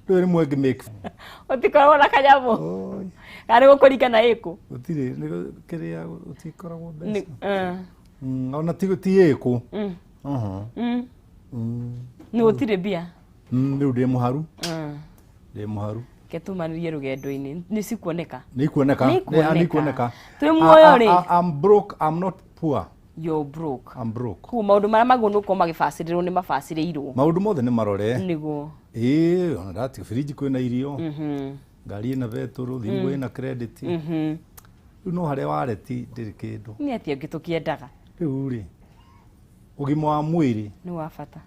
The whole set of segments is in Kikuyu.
Rĩu rĩmwe ngĩmake Ũtikoragwo na kanyamũ. Oi, Kana nĩ gũkũringana ĩkũ? Gũtirĩ nĩ kĩrĩa gũtikoragwo mbeca. Ona ti ĩkũ. Nĩ gũtirĩ mbia. Rĩu ndĩ mũharu. Ndĩ mũharu. Ke tumanĩrie rũgendo-inĩ nĩ cikuoneka. Nĩ ikuoneka. Nĩ Nĩ ikuoneka. Ikuoneka. Twĩ muoyo rĩ. I'm broke, I'm not poor. You're broke. I'm broke. Koguo maũndũ marĩa magwo nĩ gũkorwo magĩbacĩrĩrwo nĩ mabacĩrĩirwo. Maũndũ mothe nĩ marore. Nĩguo. Ĩĩ, ona ndati fridge kwĩna irio. Ngari ĩna betũrũ, thimũ ĩna credit. Rĩu no harĩa wareti ndĩrĩ kĩndũ. Nĩ atĩa ũngĩ tũkĩendaga? Rĩu rĩ, ũgima wa mwĩrĩ Nĩ wa bata.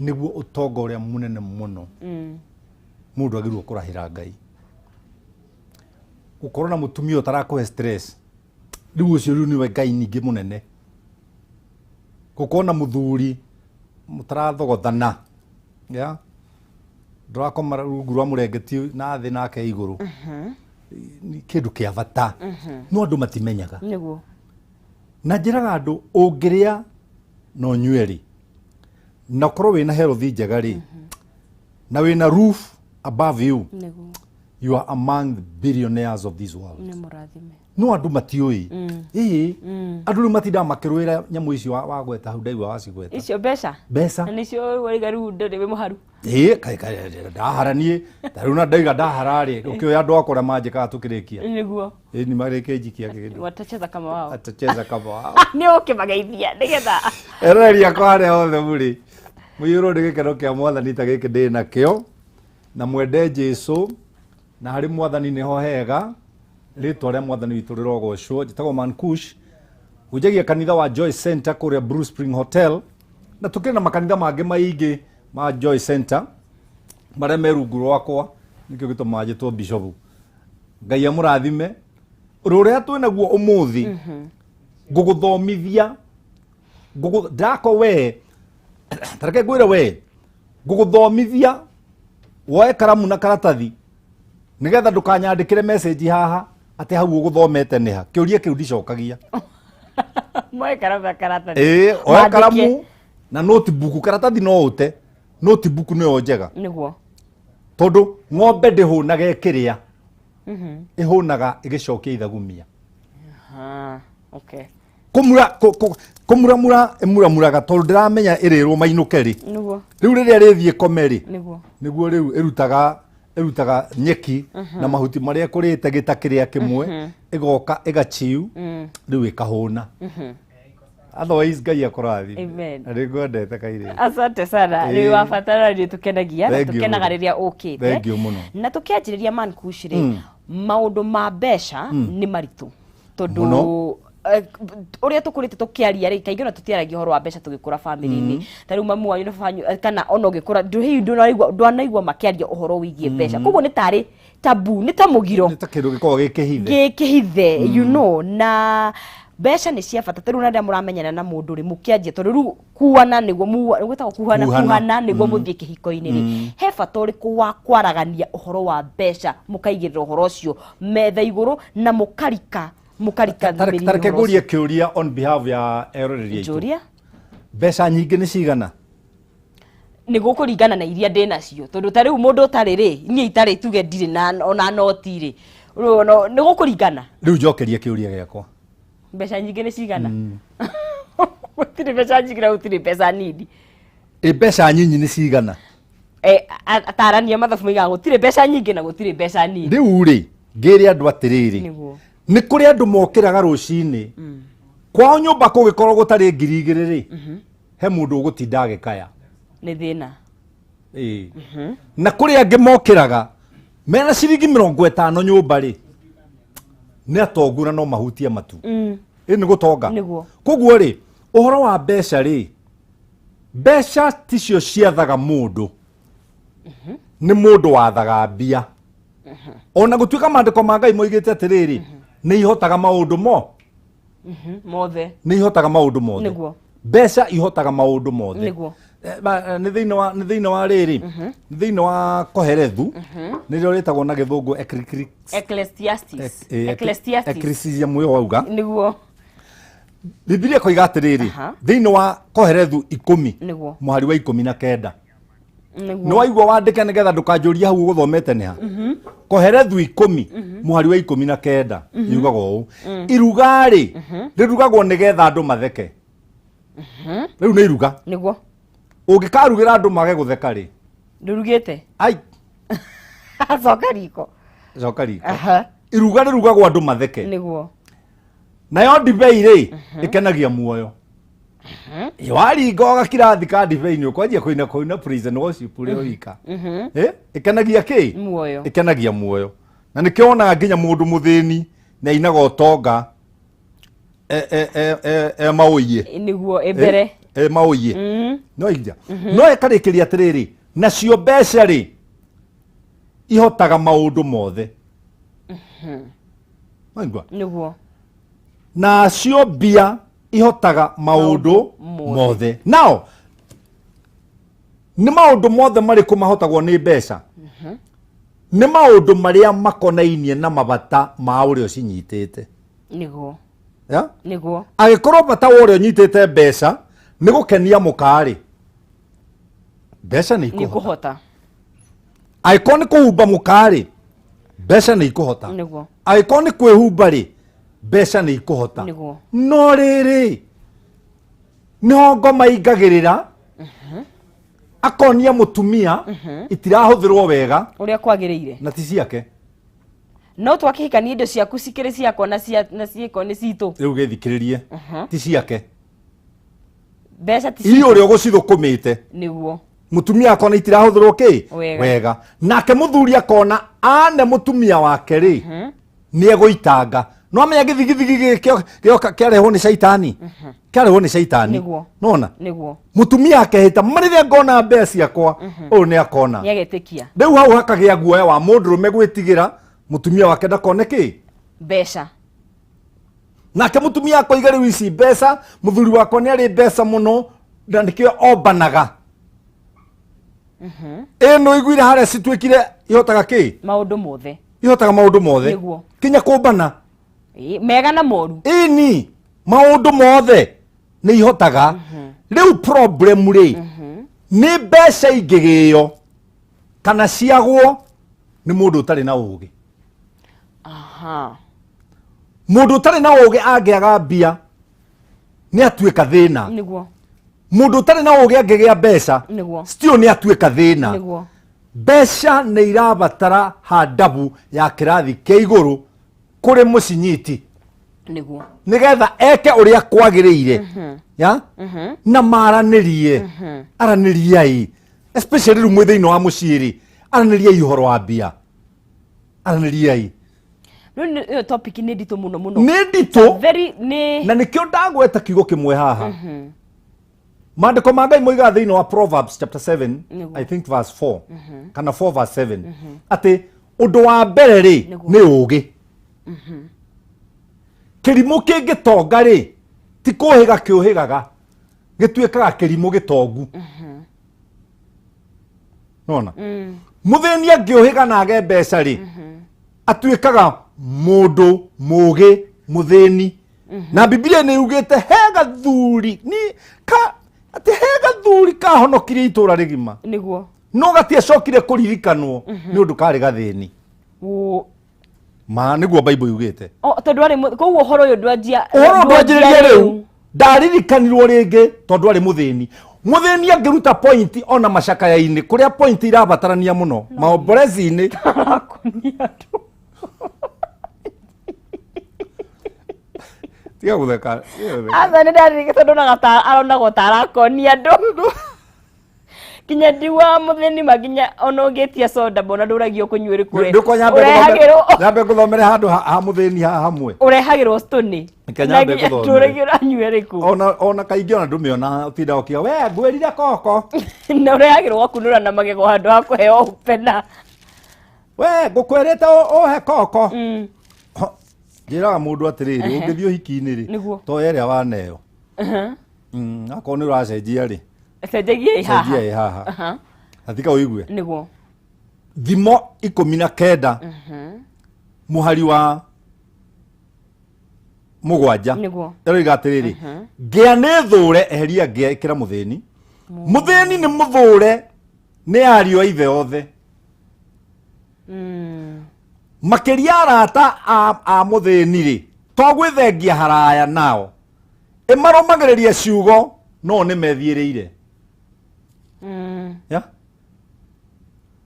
Nĩguo ũtonga ũrĩa mũnene mũno mũndũ agĩrĩirwo kũrahĩra Ngai. Gũkorwo na mũtumia ũtarakũhe stress, rĩu ũcio rĩu nĩwe Ngai ningĩ mũnene. Gũkorwo na mũthuri mũtarathogothana, ya ndũrakoma rungu rwa mũrengeti na thĩ nake igũrũ, nĩ kĩndũ kĩa bata, no andũ matimenyaga. Na njĩraga andũ, ũngĩrĩa na ũnyue rĩ, na ũkorwo wĩna health njega rĩ, na wĩna roof above you, you are among the billionaires of this world. Nĩ mũrathime. No andũ matiũĩ. Ĩĩ, andũ rĩu matindaga makĩrũĩra nyamũ icio wagweta hau, ndaigua wacigweta. Icio mbeca. Mbeca. Na nĩcio waiga rĩu ndũrĩ wĩ mũharu. Ĩĩ, kaĩ kaĩ ndahara niĩ ta rĩu na ndaiga ndahara rĩ, ũkĩũĩ andũ akwa ũrĩa manjĩkaga tũkĩrĩkia. Ĩĩ, nĩ marĩkĩnjikia kĩndũ. Watacheza kama wao. Atacheza kama wao. Nĩ ũkĩmageithia nĩgetha Eroreri akwa harĩa hothe mũrĩ, mũiyũrwo nĩ gĩkeno kĩa mwathani ta gĩkĩ ndĩ nakĩo, na mwende Jesu, na harĩ mwathani nĩho hega. Rĩtwa rĩa mwathani witũ rĩrogocwo. Njĩtagwo Mankush, hunjagia kanitha wa Joy Center kũrĩa Blue Spring Hotel, na tũkĩrĩ na makanitha mangĩ maingĩ ma Joy Center marĩa me rungu rwakwa, nĩkĩo gĩtũmaga njĩtwo bishop. Ngai amũrathime. Ũndũ ũrĩa twĩ naguo ũmũthĩ, ngũgũthomithia ngũgũ ndako we tareke ngwĩre we, ngũgũthomithia woe karamu na karatathi nĩgetha ndũkanyandĩkĩre message haha atĩ hau ũgũthomete nĩ ha. Kĩũria kĩu ndicokagia. Moe karamu na karatathi. Ĩĩ, oya Mandĩke. Karamu na notebook. Karatathi no ũte, notebook nĩyo njega. Tondũ ng'ombe ndĩhũnaga ĩkĩrĩa, ĩhũnaga ĩgĩcokia ithagumia. Ah, okay. Kũmura kũmuramura ĩmuramuraga tondũ ndĩramenya ĩrĩrwo mainũke rĩ. Rĩu rĩrĩa rĩthiĩ kome rĩ, nĩguo rĩu ĩrutaga nyeki na mahuti marĩa ĩkũrĩte gĩta kĩrĩa kĩmwe, ĩgoka ĩgachiu, rĩu ĩkahũna. Otherwise Ngai akũrathime. Amen. Na nĩngwendete kairĩtu. Asante sana. Nĩ wa bata na nĩ tũkenagia na Thank you tũkenaga mũno. rĩrĩa ũkĩte. Thank you mũno. Na tũkĩanjĩrĩria Mankush rĩ, maũndũ ma mbeca nĩ maritũ tondũ Mũno. Ũrĩa tũkũrĩte tũkĩaria rĩ, kaingĩ ona tũtiaragia ũhoro wa mbeca tũgĩkũra famĩlĩ-inĩ. Ta rĩu mamu wanyu na baba wanyu, kana ona ũgĩkũra hihi ndwanaigua makĩaria ũhoro wĩgiĩ mbeca, koguo nĩ tarĩ tabu, nĩ ta mũgiro. Nĩ ta kĩndũ gĩkoragwo gĩ kĩhithe. Gĩkĩhithe, na mbeca nĩ cia bata. Ta rĩu na rĩrĩa mũramenyana na mũndũ rĩ, mũkĩanjia, tondũ rĩu kuana nĩguo gwĩtagwo kuhana. Kuhana. Kuhana nĩguo mũthiĩ kĩhiko-inĩ rĩ, he bata ũrĩkũ wa kwaragania ũhoro wa mbeca, mũkaigĩrĩra ũhoro ũcio metha igũrũ na mũkarika mĩri-inĩ Tareke ũhoro ngũrie ũcio? Kĩũria on behalf ya eroreri aitũ. Njũria. Mbeca nyingĩ nĩ cigana? Nĩ gũkũringana na iria ndĩ nacio, tondũ ta rĩu mũndũ ũtarĩ rĩ, niĩ itarĩ, tuge ndirĩ na ona noti rĩ, rĩu nĩ gũkũringana. Rĩu njokerie kĩũria gĩakwa. Mbeca nyingĩ nĩ cigana? Gũtirĩ mbeca nyingĩ na gũtirĩ mbeca nini. Ĩ, mbeca nyinyi nĩ cigana? Eh, atarania mathabu maigaga gũtirĩ mbeca nyingĩ na gũtirĩ mbeca nini. Rĩu rĩ, ngĩre andũ atĩrĩrĩ, nĩ kũrĩ andũ mokĩraga rũcinĩ, kwao nyũmba kũgĩkorwo gũtarĩ 2000 rĩ, he mũndũ ũgũtinda agĩkaya. Nĩ thĩna. Ĩĩ. Na kũrĩ angĩ mokĩraga mena ciringi 50 nyũmba rĩ, nĩ atongu na no mahutie matu. Ĩ nĩ gũtonga. Koguo rĩ, ũhoro wa mbeca rĩ, mbeca ticio ciathaga mũndũ, nĩ mũndũ wathaga mbia. Ona gũtuĩka maandĩko ma Ngai moigĩte atĩrĩrĩ, nĩ ihotaga maũndũ mo Mothe. Nĩ ihotaga maũndũ mothe. Mbeca ihotaga maũndũ mothe. Nĩ thĩinĩ wa rĩrĩ, nĩ thĩinĩ wa Koherethu, nĩrĩo rĩtagwo na gĩthũngũ Ecclesiastes. Ecclesiastes. Ecclesiastes ĩyo wauga. Bibilia koiga atĩrĩrĩ, thĩinĩ wa Koherethu 10, mũhari wa 19. Nĩguo. Nĩ waigua wandĩke nĩgetha ndũkanjũrie hau ũgũthomete nĩ ha. Koherethu 10 mũhari wa 19 yugaga ũũ, iruga-rĩ rĩrugagwo nĩgetha andũ matheke. Rĩu nĩ iruga. Nĩguo. Ũngĩkarugĩra andũ mage gũtheka rĩ, Ndũrugĩte. Ai. Coka riko. Coka riko. Aha. Iruga rĩrugagwo andũ matheke. Nĩguo. Nayo ndibei rĩ ĩkenagia muoyo. Ĩ, waringa ũgakira ka ndibei nĩ ũkwanjia kũina kũina praise and worship ũrĩ wika. Ĩ, ĩkenagia kĩ? Muoyo. Ĩkenagia muoyo. Na nĩkĩo wonaga nginya mũndũ mũthĩni nĩ ainaga ũtonga e maũiĩ. Nĩguo ĩmbere. E maũiĩ. No inja. No ĩkarĩkĩria atĩrĩrĩ, nacio mbeca rĩ ihotaga maũndũ mothe. Waigua? Nĩguo. Nacio mbia ihotaga maũndũ Mothe. mothe. Nao nĩ maũndũ mothe marĩkũ mahotagwo nĩ mbeca? Nĩ maũndũ marĩa makonainie na mabata ma ũrĩa ũcinyitĩte. Nĩguo. Ya? Nĩguo. Angĩkorwo bata wa ũrĩa ũnyitĩte mbeca nĩ gũkenia mũka-rĩ, mbeca nĩ Nĩ ikũhota. kũhota. Angĩkorwo nĩ kũhumba mũka-rĩ, mbeca nĩ ikũhota. Nĩguo. Angĩkorwo nĩ kwĩhumba-rĩ, mbeca nĩ ikũhota. Nĩguo. No rĩrĩ, nĩho ngoma ingagĩrĩra, akonia mũtumia itirahũthĩrwo wega Ũrĩa kwagĩrĩire. na ti ciake. No twakĩhikania indo ciaku cikĩrĩ ciakwa na cia na ciĩko nĩ citũ. Rĩu gĩthikĩrĩrie, ti ciake. Mbeca ti Iria citũ. ũrĩa ũgũcithũkũmĩte. Nĩguo. Mũtumia akona itirahũthĩrwo kĩ? Wega. Wega. Nake mũthuri akona ane mũtumia wake rĩ, nĩ egũitanga. No amenya gĩthigithigi gĩkĩ gĩoka kĩarehwo nĩ caitani. Kĩarehwo nĩ caitani. Nĩguo. Nona? Nĩguo. Mũtumia akehĩta marĩrĩa ngona mbeca ciakwa, ũyũ nĩ akona. Nĩagetĩkia. Rĩu hau hakagĩa guoya wa mũndũrũme gwĩtigĩra mũtumia wake ndakone kĩ? Mbeca. Nake mũtumia akoiga rĩu ici mbeca, mũthuri wakwa nĩ arĩ mbeca mũno na nĩkĩo ombanaga. Ĩ nĩ ũiguire harĩa cituĩkire ihotaga kĩ? Maũndũ mothe. Ihotaga maũndũ mothe. Nĩguo. Kinya kũmbana. Ĩ, mega na moru. Ĩni, maũndũ mothe nĩ ihotaga. Rĩu problem rĩ, nĩ mbeca ingĩgĩo kana ciagwo nĩ mũndũ ũtarĩ na ũgĩ. Aha. Mũndũ ũtarĩ na ũgĩ angĩaga mbia nĩ atuĩka thĩna. Nĩguo. Mũndũ ũtarĩ na ũgĩ angĩgĩa mbeca Nĩguo. still nĩ atuĩka thĩna. Nĩguo. Mbeca nĩ irabatara handabu ya kĩrathi kĩa igũrũ kũrĩ mũcinyiti. Nĩguo. Nĩgetha eke ũrĩa kwagĩrĩire. Ya? Na maranĩrie. Aranĩriai. Especially rĩu mwĩ thĩinĩ wa mũciĩ rĩ, aranĩriai ũhoro wa mbia. Aranĩriai. Rĩu ĩyo topic nĩ nditũ mũno mũno. Nĩ nditũ. Very nĩ Na nĩkĩo ndagweta kiugo kĩmwe haha. Maandĩko ma Ngai moigaga thĩinĩ wa Proverbs chapter 7, Nĩguo. I think verse 4, kana 4 verse 7, atĩ ũndũ wa mbere rĩ Nĩguo. nĩ ũũgĩ. Kĩrimũ kĩngĩtonga rĩ, ti kũhĩga kĩũhĩgaga, gĩtuĩkaga kĩrimũ gĩtongu. Nona? Mũthĩni angĩũhĩga na age mbeca rĩ, atuĩkaga mũndũ mũũgĩ mũthĩni. Na Biblia nĩ yugĩte he gathuri ni ka atĩ he gathuri kahonokirie itũra rĩgima. Nĩguo. No gatiacokire kũririkanwo nĩ ũndũ karĩ gathĩni. Ma nĩguo Bible yugĩte. O tondũ arĩ koguo ũhoro ũyũ ndwanjia Ũhoro ndwanjĩrĩria rĩu ndaririkanirwo rĩngĩ tondũ arĩ mũthĩni. Mũthĩni angĩruta point ona macakaya-inĩ kũrĩa point irabatarania mũno maomborezi-inĩ. Arakonia andũ. Tiga gũtheka. Aca nĩ ndaririkana tondũ onaga ta aronagwo ta arakonia andũ. Kinya ndiugaga mũthĩni ma nginya ona ũngĩtia soda mbona ndũragio kũnyua ĩrĩkũ Ndũko ũrehagĩrwo nyambe ngũthomere handũ ha mũthĩni haha hamwe. Ũrehagĩrwo stoni. Reke nyambe ngũthomere. Ndũragio ũranyua ĩrĩkũ. Ona kaingĩ ona ndũmĩona ũtinda ũkiuga we ngwĩrire koko. Na ũrehagĩrwo gwakunũra na magego handũ ha kũheo upena. We ngũkwĩrĩte ũhe koko. Njĩraga mũndũ atĩrĩrĩ, ũngĩthiĩ ũhiki-inĩ rĩ, Nĩguo. toya ĩrĩa waneo. Akorwo nĩ ũracenjia rĩ, Cenjagia ĩ haha. Cenjia ĩ haha. Na tika ũigue. Nĩguo. Thimo 19 mũhari wa 7. Nĩguo. Ĩroiga atĩrĩrĩ, ngĩa nĩ thũre, eheria ngĩa, ĩkĩra mũthĩni. Mũthĩni nĩ mũthũre Nĩ ariũ a ithe othe. Makĩria arata a mũthĩni rĩ, to gwĩthengia haraya nao, ĩmarũmagĩrĩria ciugo no nĩ methiĩrĩire. Ya?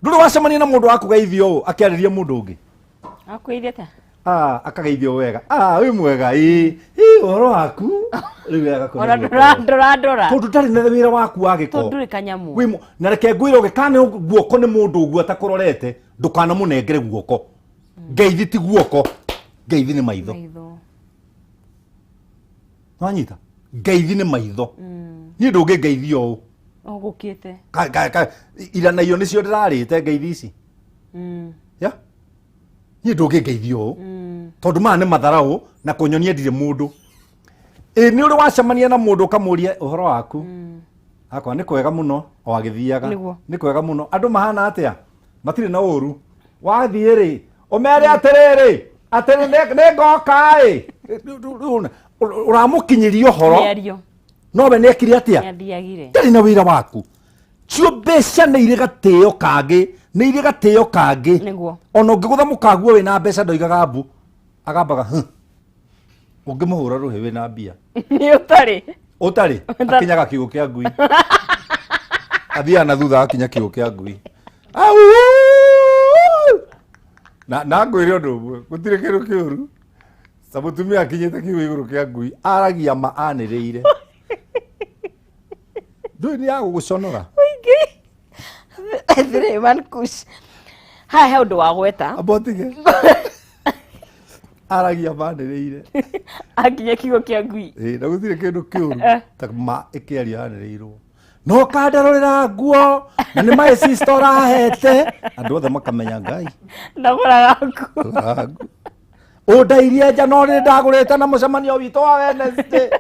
Ndũrĩ wacemania na mũndũ wakũgeithio ũũ akĩarĩria mũndũ ũngĩ? Akwĩire ta? Ah, akageithio wega. Ah, wĩ mwega, ĩ ĩ, ũhoro waku rĩu agakũhe Ona guoko. ndũrandora. Tondũ ndarĩ na wĩra waku wa gĩko. Tondũ ndũrĩ kanyamũ. Wĩ na reke ngwĩre, ũngĩkane guoko nĩ mũndũ ũguo atakũrorete, ndũkanamũnengere guoko. Ngeithi ti guoko, ngeithi nĩ maitho. Maitho. Wanyita? Ngeithi nĩ maitho. Niĩ ndũngĩngeithia ũũ. Ũgũkĩte. Ira na irio nĩcio ndĩrarĩte ngeithi ici. Ya? Niĩ ndũngĩngeithia ũũ. Tondũ maya nĩ matharaũ na kũnyonia ndirĩ mũndũ. Ĩ nĩ ũrĩ wacemania na mũndũ ũkamũria ũhoro waku? Akwa nĩ kwega mũno, o agĩthiaga. Nĩguo. Nĩ kwega mũno. Andũ mahana atĩa? Matirĩ na ũru. Wathiĩ rĩ, ũmere atĩrĩrĩ, atĩrĩ nĩ ngoka ĩ. Ũramũkinyĩria ũhoro. Mĩario. Nowe nĩ ekire atĩa? Nĩathiagire. Ndarĩ na wĩra waku. Cio mbeca nĩ irĩ gatĩo kangĩ, nĩ irĩ gatĩo kangĩ. Nĩguo. Ona ũngĩgũtha mũkaguo wĩna mbeca ndoigaga mbu. Agambaga hũ. Ũngĩmũhũra rũhĩ wĩna mbia. Nĩ ũtarĩ. Ũtarĩ. Akinyaga kiugũ kĩa ngui. Athiaga na thutha akinya kiugũ kĩa ngui. Au! Na ngwĩre ũndũ ũmwe, gũtirĩ kĩndũ kĩũru. Ta mũtumia akinyĩte kiugũ igũrũ kĩa ngui, aragia ma anĩrĩire. Ndũĩ nĩ ya gũgũconora. Ũingĩ. Three man kush. Haya, he ũndũ wa gweta. Amba ũtige. Aragia manĩrĩire. Akinya kiugo kĩa ngui. Ĩĩ, na gũtirĩ kĩndũ kĩũru ta ma ĩkĩaria yanĩrĩirwo. No kandarorera nguo na nĩ my sister ũrahete. Andũ othe makamenya Ngai. Ndagũraga nguo. Ũndairie nja no nĩ ndagũrĩte na mũcemanio witũ wa Wednesday.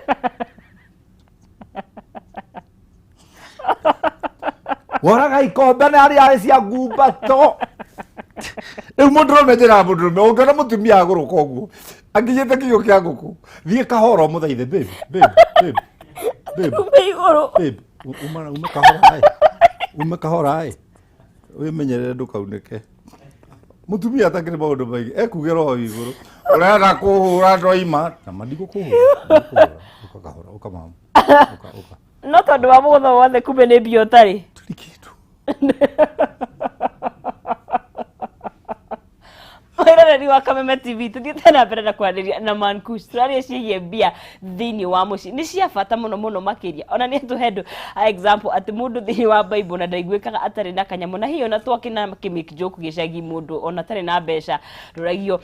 Woraga ikombe na arĩa cia ngumbato. Rĩu mũndũrũme njĩraga mũndũrũme, ũngĩona mũtumia agũrũka ũguo akinyĩte kiugũ kĩa ngũkũ, thiĩ kahora ũmũthaithe, babe, babe, babe, babe, Ume igũrũ. babe, uma kahora ĩ, ume kahora ĩ, wĩmenyerere ndũkaunĩke. Mũtumia atakĩrĩ maũndũ maingĩ, ekuge roho igũrũ, ũrenda kũhũra ndoima, na ma ndigũkũhũra, ndigũkũhũra, ũka kahora, ũka mama, ũka, ũka. No tondũ wa mũgũtho wothe kumbe nĩ mbia ũtarĩ. Tũrĩ kĩndũ. Mwĩroreri wa Kameme TV, tũthiĩte na mbere na kwaranĩria na Mankush. Tũraria ciĩgiĩ mbia thĩinĩ wa mũciĩ, nĩ cia bata mũno mũno makĩria. Ona nĩ atũhe andũ a example atĩ mũndũ thĩinĩ wa Bible na ndaiguĩkaga atarĩ na kanyamũ, na hihi ona twakĩna kĩ-make joke gĩcagi, mũndũ ona atarĩ na mbeca ndũragio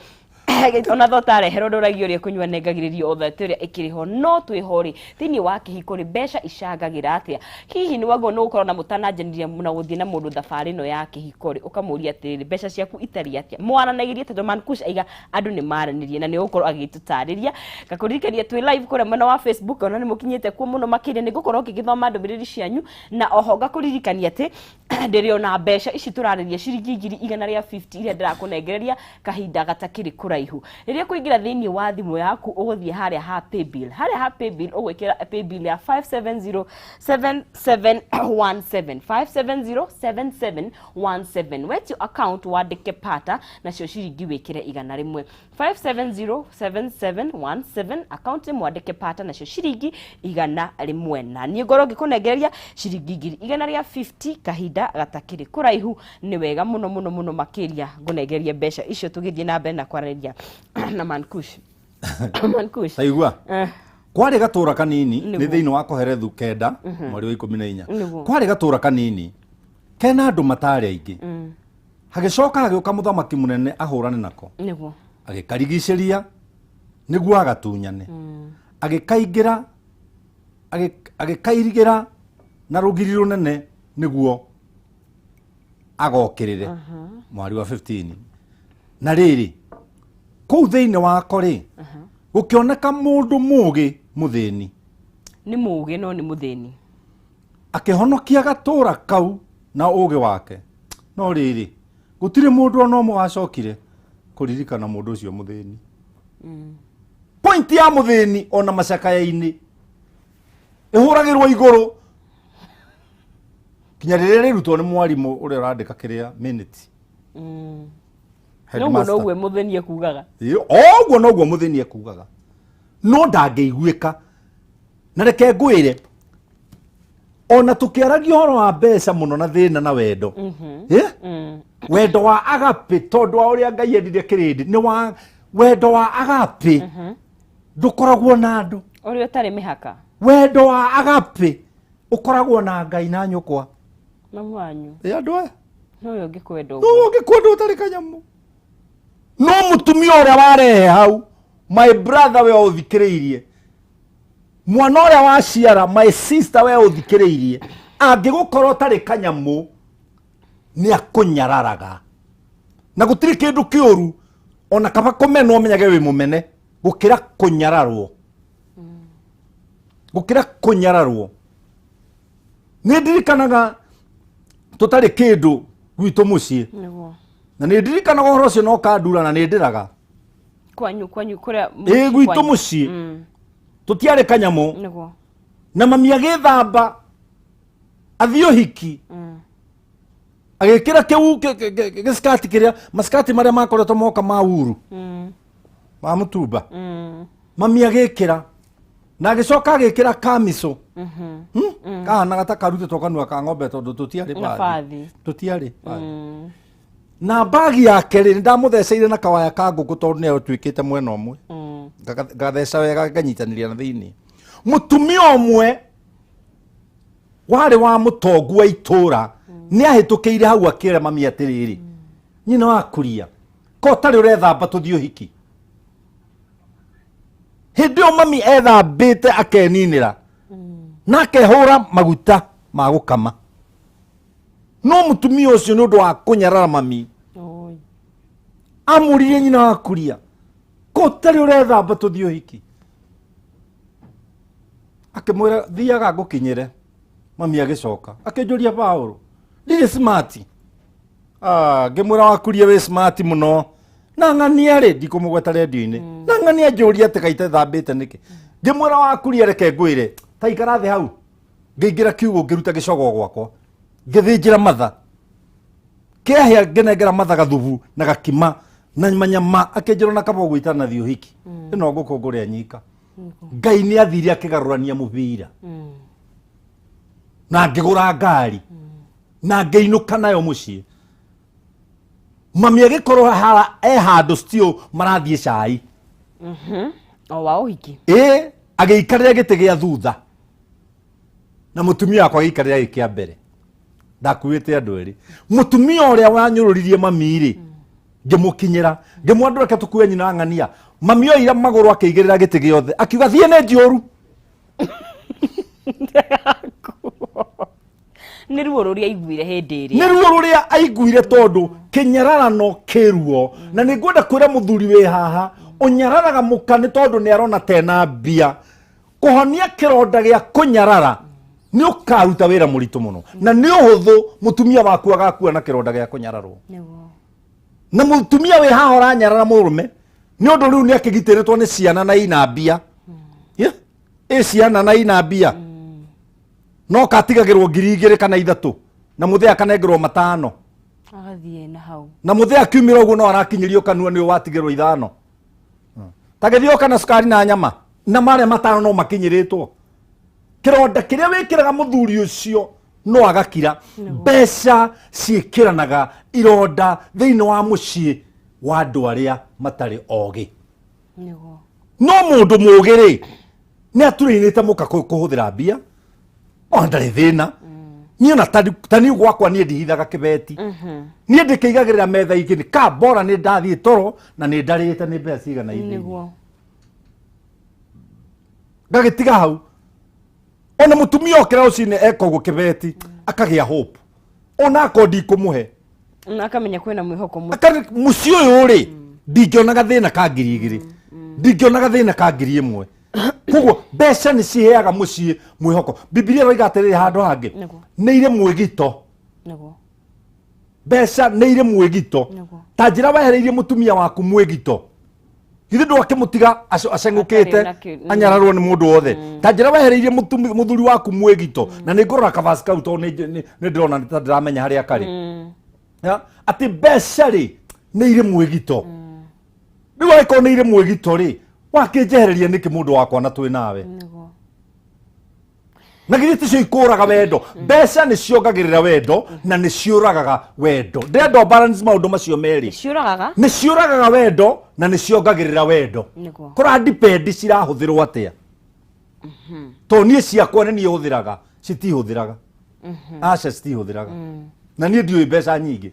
ona thota areherwo, ndũragio ũrĩa kũnyua nengagĩrĩrio othe atĩ ũrĩa ĩkĩrĩ ho. No twĩho rĩ, thĩinĩ wa kĩhiko rĩ, mbeca icangagĩra atĩa? Hihi nĩ wagwo nĩ gũkorwo na mũtananjanĩria na gũthiĩ na mũndũ thabarĩ ĩno ya kĩhiko rĩ, ũkamũria atĩrĩrĩ, mbeca ciaku itariĩ atĩa? Mwaranagĩria tondũ Mankush aiga andũ nĩ maranĩrie na nĩ ũgũkorwo agĩtũtarĩria. Ngakũririkania twĩ live kũrĩa mwena wa Facebook, ona nĩ mũkinyĩte kuo mũno makĩria, nĩ ngũkorwo ngĩgĩthoma ndũmĩrĩri cianyu, na oho ngakũririkania atĩ ndĩrĩ ona mbeca ici tũrarĩria ciringi ngiri igana rĩa 50 iria ndĩrakũnengereria kahinda gatakĩrĩ kũraihu. Rĩrĩa kũingĩra thĩinĩ wa thimũ yaku, ũgũthiĩ harĩa ha paybill, harĩa ha paybill ũgwĩkĩra paybill ya 5707717, 5707717. Wetio account wandĩke pata, nacio ciringi wĩkĩre 100. 5707717 account mwandĩke pata, nacio ciringi 100, na niĩ ngorwo ngĩkũnengereria ciringi ngiri igana rĩa 50 kahinda gatakĩrĩ kũraihu. Nĩ wega mũno mũno mũno makĩria ngũnengereria mbeca icio tũgĩthiĩ na mbere na kwaranĩria na Mankush. Mankush. Taigua. Kwarĩ gatũra kanini nĩ Nĩguo. thĩinĩ wa Koherethu 9 mweri wa 14. Nĩguo. Kwarĩ gatũra kanini kena andũ matarĩ aingĩ. Hagĩcoka hagĩũka mũthamaki mũnene ahũrane nako. Nĩguo. Agĩkarigicĩria nĩguo agatunyane. Agĩkaingĩra, agĩkairigĩra na rũgiri rũnene nĩguo agokĩrĩre. Mwari wa 15. Na rĩrĩ, kũu thĩinĩ wako rĩ, gũkĩoneka mũndũ mũũgĩ mũthĩni. Nĩ mũũgĩ no nĩ mũthĩni. Akĩhonokia gatũra kau na ũũgĩ wake. No rĩrĩ, gũtirĩ mũndũ ona ũmwe wacokire kũririkana mũndũ ũcio mũthĩni. Point ya mũthĩni ona macakaya-inĩ ĩhũragĩrwo igũrũ. Kinya rĩrĩa rĩrutwo nĩ mwarimũ ũrĩa ũrandĩka kĩrĩa minute. Noguo. Headmaster. Noguo mũtheni ekugaga. Ĩĩ, o ũguo noguo mũthĩni ekugaga, no ndangĩiguĩka. Na reke ngwĩre, ona tũkĩaragia ũhoro wa mbeca mũno na thĩna na wendo, Eh? Wendo wa agape, tondũ wa ũrĩa Ngai endire kĩrĩndĩ, nĩ wa wendo wa agape ndũkoragwo na andũ. Ũrĩa ũtarĩ mĩhaka. Wendo wa agape ũkoragwo na Ngai na nyũkwa. Mamu wanyu. Ĩ, andũ aya. Nowe ũngĩkwenda no ũguo. Ũngĩkwenda ũtarĩ kanyamũ, no mũtumia ũrĩa warehe hau, my brother, we ũthikĩrĩirie, mwana ũrĩa waciara, my sister, we ũthikĩrĩirie, angĩgũkorwo ũtarĩ kanyamũ, nĩ akũnyararaga. Na gũtirĩ kĩndũ kĩũru ona kaba kũmenwo, ũmenyage wĩ mũmene, gũkĩra kũnyararwo, gũkĩra kũnyararwo. Nĩ ndirikanaga tũtarĩ kĩndũ gwitũ mũciĩ. Na nĩ ndirikanaga ũhoro ũcio no kandura na nĩ ndĩraga. Kwanyu kũrĩa Ĩ, gwitũ kwanyu. Mũciĩ tũtiarĩ kanyamũ. Na mami agĩthamba athiĩ ũhiki, agĩkĩra kĩu gĩskati kĩrĩa, maskati marĩa makoretwo moka ma uru ma mũtumba. Mami agĩkĩra na agĩcoka agĩkĩra kamico. Kahanaga ta karutĩtwo kanua ka ng'ombe, tondũ tũtiarĩ Na bathi. Bathi. Tũtiarĩ bathi. Na mbagi yake rĩ, nĩndamũtheceire na kawaya ka ngũkũ, tondũ nĩ atuĩkĩte mwena ũmwe. Ngatheca wega, nganyitanĩria na thĩinĩ. Mũtumia ũmwe warĩ wa mũtongu wa itũra nĩ ahĩtũkĩire hau, akĩra mami atĩrĩrĩ, "Nyina wa kuria, ko ũtarĩ ũrethamba tũthiĩ ũhiki?" Hĩndĩ ĩyo mami ethambĩte, akeninĩra na akehũra maguta ma gũkama, no mũtumia ũcio, nĩ ũndũ wa kũnyarara mami, Oi. amũririe, "Nyina wa kuria, ko ũtarĩ ũrethamba tũthiĩ ũhiki?" Akĩmwĩra, "Thiaga ngũkinyĩre." Mami agĩcoka akĩnjũria, "Paũlũ, ndirĩ smart?" Ah, ngĩmwĩra, "Wakuria, wĩ smart mũno." Na ng'ania rĩ, ndikũmũgweta rendio-inĩ, na ng'ania njũria atĩ kaita thambĩte nĩkĩ. Ngĩmwĩra, "Wakuria, reke ngwĩre, ta ikara thĩ hau." Ngĩingĩra kiugũ, ngĩruta gĩcogo gwakwa, ngĩthĩnjĩra matha kĩahĩa, ngĩnengera matha gathubu na gakima na manyama. Akĩnjĩra, "Ona kaba ũguo itanathiĩ ũhiki, ĩno ngũkũ ngũrĩa nyika." Ngai nĩ athire akĩgarũrania mũbira na ngĩgũra ngari na ngĩinũka nayo mũciĩ. Mami agĩkorwo hara e handũ still marathiĩ cai. O wa ũhiki. Ĩ, agĩikarĩra gĩtĩ gĩa thutha na mũtumia wakwa agĩikarĩra gĩ kĩa mbere. Ndakuĩte andũ erĩ. Mũtumia ũrĩa wanyũrũririe mami rĩ, ngĩmũkinyĩra, ngĩmwandũ, "Reke tũkue nyina ng'ania." Mami oire magũrũ, akĩigĩrĩra gĩtĩ gĩothe, akiuga, "Thiĩ, nĩ njũru." Nĩ ruo rũrĩa aiguire hĩndĩ Nĩ ĩrĩa. Ruo rũrĩa aiguire, tondũ kĩnyararano kĩ ruo. Na nĩ ngwenda kwĩra mũthuri wĩ haha ũnyararaga mũka nĩ tondũ nĩ arona tena mbia, kũhonia kĩronda gĩa kũnyarara nĩ ũkaruta wĩra mũritũ mũno, na nĩ ũhũthũ mũtumia waku agakua na kĩronda gĩa kũnyararwo. Na mũtumia wĩ haha ũranyarara mũrũme nĩ ũndũ rĩu nĩ akĩgitĩrĩtwo nĩ ciana na ina mbia. Yeah? Ĩ ciana na ina mbia, no katigagĩrwo 2000 kana 3, na mũthee akanengerwo 5. Agathiĩ na hau. Na mũthee akiumĩra ũguo no arakinyĩrio kanua nĩ watigĩrwo 5, ta gĩthiĩ ũka na cukari na nyama, na marĩa 5 no makinyĩrĩtwo. Kĩronda kĩrĩa wĩkĩraga mũthuri ũcio no agakira. Mbeca ciĩkĩranaga ironda thĩinĩ wa mũciĩ wa andũ arĩa matarĩ ogĩ. No mũndũ mũgĩ rĩ, nĩ aturĩinĩte mũka kũhũthĩra mbia, ona ndarĩ thĩna. Niĩ ona tani gwakwa, niĩ ndihithaga kĩbeti, niĩ ndĩkĩigagĩrĩra metha ingĩ nĩ ka bora nĩ ndathiĩ toro na nĩ ndarĩte nĩ mbeca cigana ithĩ. Ngagĩtiga hau. Ona mũtumia okĩra rũcinĩ eka ũguo kĩbeti, akagĩa hope ona akorwo ndikũmũhe. Na akamenya kwĩna mwĩhoko Mũciĩ ũyũ rĩ, ndingĩona gathĩna ka 2000, ndingĩona gathĩna ka 1000. Koguo mbeca nĩ ciheaga mũciĩ mwĩhoko. Bibilia ĩroiga atĩrĩrĩ handũ hangĩ, nĩ irĩ mwĩgito. Mbeca nĩ irĩ mwĩgito. Ta njĩra wehereirie mũtumia waku mwĩgito. Githĩ ndwakĩmũtiga acengũkĩte Atarĩ na anyararwo nĩ mũndũ wothe ta njĩra wehereirie mũthuri waku mwĩgito na nĩ ngũrora kabasi kau tondũ nĩ ndĩrona nĩ ta ndĩramenya harĩa karĩ. Ya, atĩ mbeca rĩ nĩ irĩ mwĩgito. Rĩu angĩkorwo nĩ irĩ mwĩgito rĩ, wakĩnjehereria nĩkĩ mũndũ wakwa na twĩ nawe? Nĩguo. Na githĩ ticio ikũraga wendo? Mbeca nĩ ciongagĩrĩra wendo na nĩ ciũragaga wendo. Ndĩrenda balance maũndũ macio merĩ. Ciũragaga. Nĩ ciũragaga wendo na nĩ ciongagĩrĩra wendo. Nĩguo. Kũra depend cirahũthĩrwo atĩa, tondũ niĩ ciakwa nĩ niĩ hũthĩraga, citihũthĩraga, aca, citihũthĩraga, na niĩ ndiũĩ mbeca nyingĩ.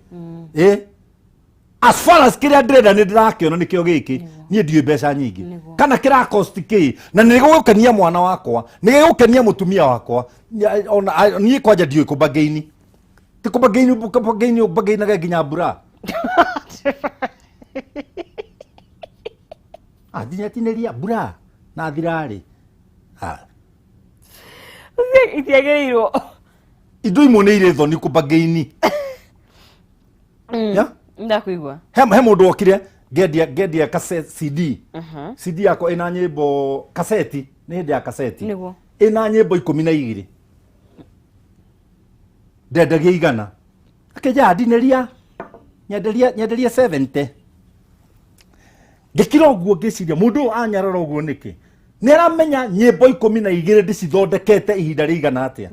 Ĩ as far as kĩrĩa ndĩrenda nĩ ndĩrakĩona nĩkĩo gĩkĩ, niĩ ndiũĩ mbeca nyingĩ. Nĩguo. Kana kĩra cost kĩ na nĩ gĩgũkenia mwana wakwa, nĩ gĩgũkenia mũtumia wakwa. Ona niĩ kwanja ndiũĩ kũbagaini, ti kũbagaini, kũbagaini ũbagainage nginya mbura. Ah, nginya tinĩria mbura na thirarĩ. Ah, Itiagĩrĩirwo. Indo imwe nĩ irĩ thoni kũbagaini. Ya? Ndakuigua. He mũndũ wokire ngendia cassette, CD. CD yakwa ĩna nyĩmbo, kaseti, nĩ hĩndĩ ya kaseti. Nĩguo. Ĩna nyĩmbo 12, ndendagia 100. Akĩnjaa ndinĩria, nyenderia 70. Ngĩkira ũguo ngĩciria, mũndũ ũyũ anyarara ũguo nĩkĩ? Nĩ aramenya nyĩmbo 12 ndĩcithondekete ihinda rĩigana atĩa,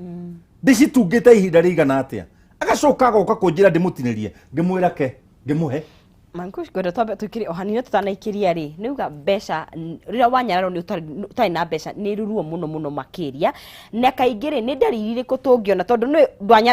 ndĩcitungĩte ihinda rĩigana atĩa, agacoka agoka kũnjĩra ndĩmũtinĩrie. Ngĩmwĩra ke ngĩmũhe. Mankush, ngwenda twambe tũikĩrie o hanini tũtanaikĩria rĩ, nĩ uga mbeca rĩrĩa wanyararwo nĩ ũtarĩ na mbeca nĩ ruo mũno mũno makĩria. Na kaingĩ rĩ, nĩ ndariri irĩkũ tũngĩona? Tondũ nĩ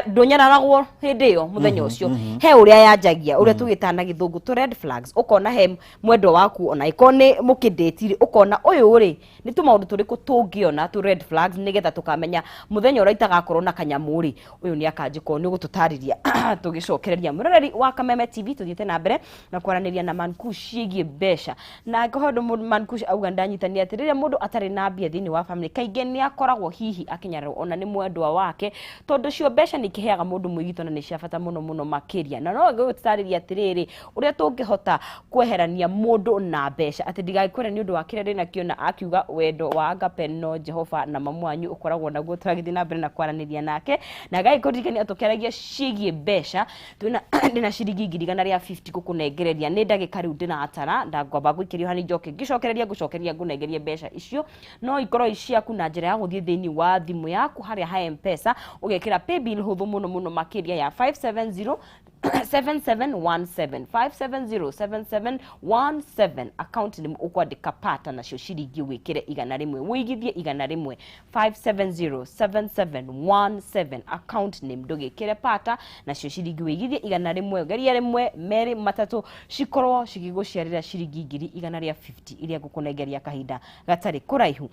ndũnyararagwo hĩndĩ ĩyo mũthenya ũcio, he ũrĩa yanjagia, ũrĩa tũgĩtaga na gĩthũngũ tũ red flags, ũkona he mwendwa waku, ona ĩkorwo nĩ mũkĩndĩti rĩ, ũkona ũyũ rĩ, nĩ tũmaũndũ tũrĩkũ tũngĩona tũ red flags nĩgetha tũkamenya mũthenya ũrĩa itagakorwo na kanyamũ rĩ, ũyũ nĩ akanjĩka ũũ? Nĩ ũgũtũtarĩria tũgĩcokereria. Mũroreri wa Kameme TV, tũthiĩte na mbere na kwaranĩria na Mankush ciĩgiĩ mbeca, na angĩkorwo ũndũ Mankush auga ndanyitania atĩ rĩrĩa mũndũ atarĩ na mbia thĩinĩ wa family, kaingĩ nĩ akoragwo hihi akĩnyararwo ona nĩ mwendwa wake, tondũ cio mbeca nĩ ikĩheaga mũndũ mwĩgito na nĩ cia bata mũno mũno makĩria. Na no ngũgũtarĩria atĩrĩrĩ, ũrĩa tũngĩhota kweherania mũndũ na mbeca atĩ ndigagĩkwĩre nĩ ũndũ wa kĩrĩa ndĩnakĩo, na akiuga wendo wa agape no Jehova na mamu wanyu ũkoragwo naguo. Tũragĩthiĩ na mbere na kwaranĩria nake na gagĩkũririkania tũkĩaragia ciĩgiĩ mbeca. Twĩna ndĩna ciringi 150,000 gũkũnengereria nĩ ndagĩka rĩu ndĩratara, ndangwamba ngũikĩrio hani, njoke ngĩcokereria ngũcokeria ngũnengerie mbeca icio. No ikorwo i ciaku na njĩra ya gũthiĩ thĩinĩ wa thimũ yaku harĩa ha M-Pesa, ũgekĩra paybill hũthũ mũno mũno makĩria ya 570 7717, 5707717. Account nĩ ũkwandĩka pata, nacio ciringi wĩkĩre 100, wĩigithie 100. 5707717, account name ndũgĩkĩre pata, nacio ciringi wĩigithie 100. Geria rĩmwe, merĩ, matatũ, cikorwo cigĩgũciarĩra ciringi 150,000 iria ngũkũnengeria kahinda gatarĩ kũraihu.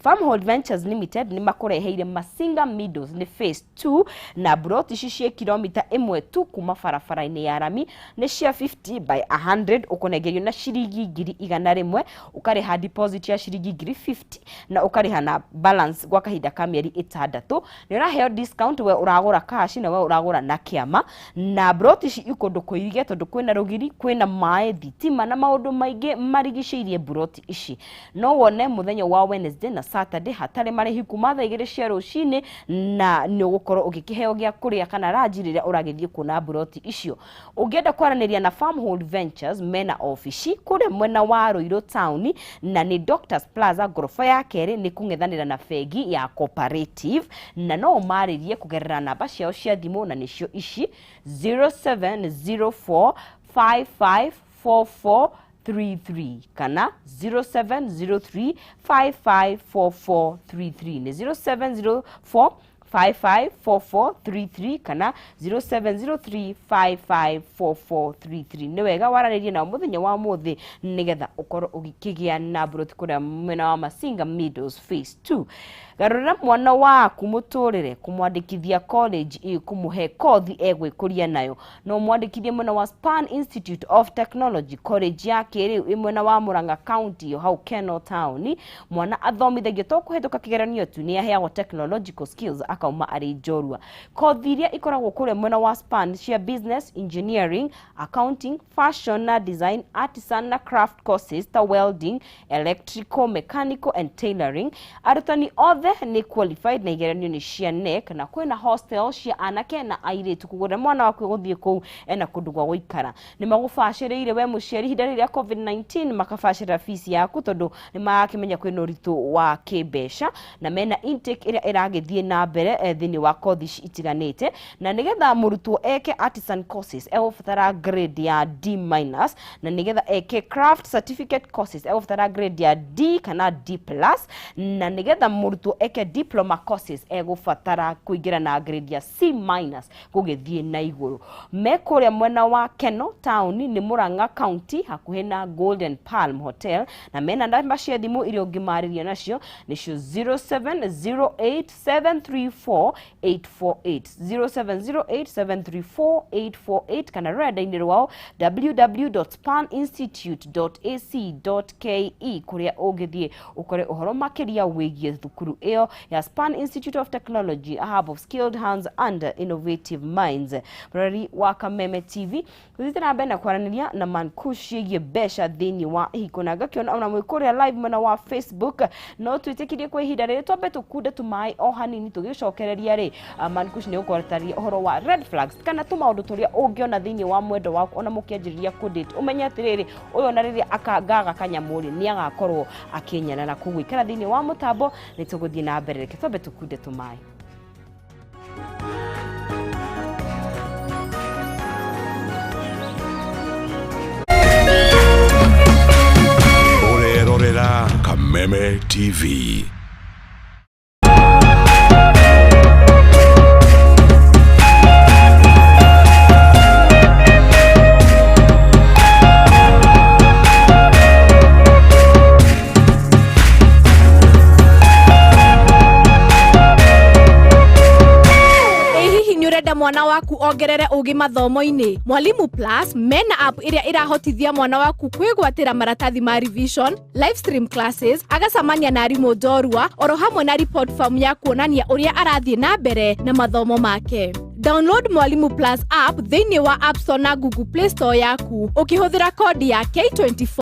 Farmhold Ventures Limited nĩ makũreheire Masinga Meadows, nĩ phase 2, na broti ici ciĩ kilomita 1 tu kuma barabara-inĩ ya rami. Nĩ cia 50 by 100. Ũkũnengerio na ciringi 100,000, ũkarĩha deposit ya ciringi 50,000 na ũkarĩha na balance gwa kahinda ka mĩeri 6. Nĩ ũraheo discount we ũragũra cash na we ũragũra na kĩama. Na broti ici i kũndũ kũirige, tondũ kwĩna rũgiri, kwĩna maĩ, thitima na maũndũ maingĩ marigicĩirie broti ici. No wone mũthenya wa Wednesday na Saturday hatarĩ marĩhi kuma thaa 2 cia rũcinĩ, na nĩ ũgũkorwo ũgĩkĩheo gĩa kũrĩa kana ranji rĩrĩa ũragĩthiĩ kuona broti icio. Ũngĩenda kwaranĩria na Farmhold Ventures, mena obici kũrĩa mwena wa Ruiru town, na nĩ Doctors Plaza, ngoroba ya kerĩ, nĩ kũng'ethanĩra na bengi ya Cooperative. Na no ũmarĩrie kũgerera namba ciao cia thimũ, na nĩcio ici: 0704 5544 33 kana 0703 554433. Nĩ 0704 554433 kana 0703 554433. Nĩ wega waranĩrie nao mũthenya wa mũthĩ nĩgetha ũkorwo ũgĩkĩgĩa na mburoti kũrĩa mwena wa Masinga Meadows phase 2. Garũrĩra mwana waku mũtũrĩre kũmwandĩkithia college ĩkũmũhe kothi egwĩkũria nayo. No mwandĩkithie mwena wa Span Institute of Technology, college ya kĩrĩu ĩ mwena wa Murang'a County, o hau Keno town. Mwana athomithagio to kũhetũka kĩgeranio tu, nĩ aheagwo technological skills. Akauma arĩ njorua. Kothi iria ikoragwo kũrĩa mwena wa Span cia business, engineering, accounting, fashion na design, artisan na craft courses ta welding, electrical, mechanical and tailoring. Arutani othe nĩ qualified na igeranio nĩ cia KNEC, na kwĩna hostel cia anake na airĩtu, koguo mwana waku gũthiĩ kũu ena kũndũ gwa gũikara. Nĩ magũbacĩrĩire we mũciari ihinda rĩrĩa COVID-19, makabacĩrĩra fees yaku tondũ nĩ marakĩmenya kwĩna ũritũ wa kĩmbeca, na mena intake ĩrĩa ĩragĩthiĩ na mbere thĩinĩ wa kothi itiganĩte. Na nĩgetha mũrutwo eke artisan courses egũbatara grade ya D minus, na nĩgetha eke craft certificate courses egũbatara grade ya D kana D plus, na nĩgetha mũrutwo eke diploma courses egũbatara kũingĩra na grade ya C minus gũgĩthiĩ na igũrũ. Me kũrĩa mwena wa Keno town, nĩ Murang'a County, hakuhĩ na Golden Palm Hotel, na mena namba cia thimũ iria ũngĩmarĩria nacio nĩcio 0708734848, 0708734848, kana rũrenda-inĩ rwao www.spaninstitute.ac.ke, kũrĩa ũngĩthiĩ ũkore ũhoro makĩria wĩgiĩ thukuru ĩyo ya Span Institute of Technology, a hub of skilled hands and innovative minds. Mũrori wa Kameme TV, tũthiĩte na mbere na kwaranĩria na Mankush ciĩgiĩ mbeca thĩinĩ wa ihiko, na ngakĩona ona mwĩ kũrĩa live mwena wa Facebook. No twĩtĩkirie kwa ihinda rĩrĩ twambe tũkunde tũmaĩ o hanini, tũgĩcokereria rĩ, Mankush nĩ ũkwarĩtaria ũhoro wa red flags kana tũmaũndũ tũrĩa ũngĩona thĩinĩ wa mwendo waku ona mũkĩanjĩrĩria kũdate, ũmenye atĩrĩrĩ, ũyũ ona rĩrĩa akangaga kanyamũ rĩ, nĩ agakorwo akĩnyarara. Koguo ikara thĩinĩ wa mũtambo, nĩ tũgũthiĩ na mbere. Reke twambe tũkunde tũmaĩ. Ũrerorera Kameme TV. Ĩ hihi nĩ ũrenda mwana waku ongerere ũgĩ mathomo-inĩ? Mwalimu Plus mena app ĩrĩa ĩrahotithia mwana waku kwĩgwatĩra maratathi ma revision, live stream classes, agacamania na arimũ njorua, oro hamwe na report form ya kuonania ũrĩa arathiĩ na mbere na mathomo make. Download Mwalimu Plus app thĩinĩ wa App Store na Google Play Store yaku ũkĩhũthĩra kodi ya K24.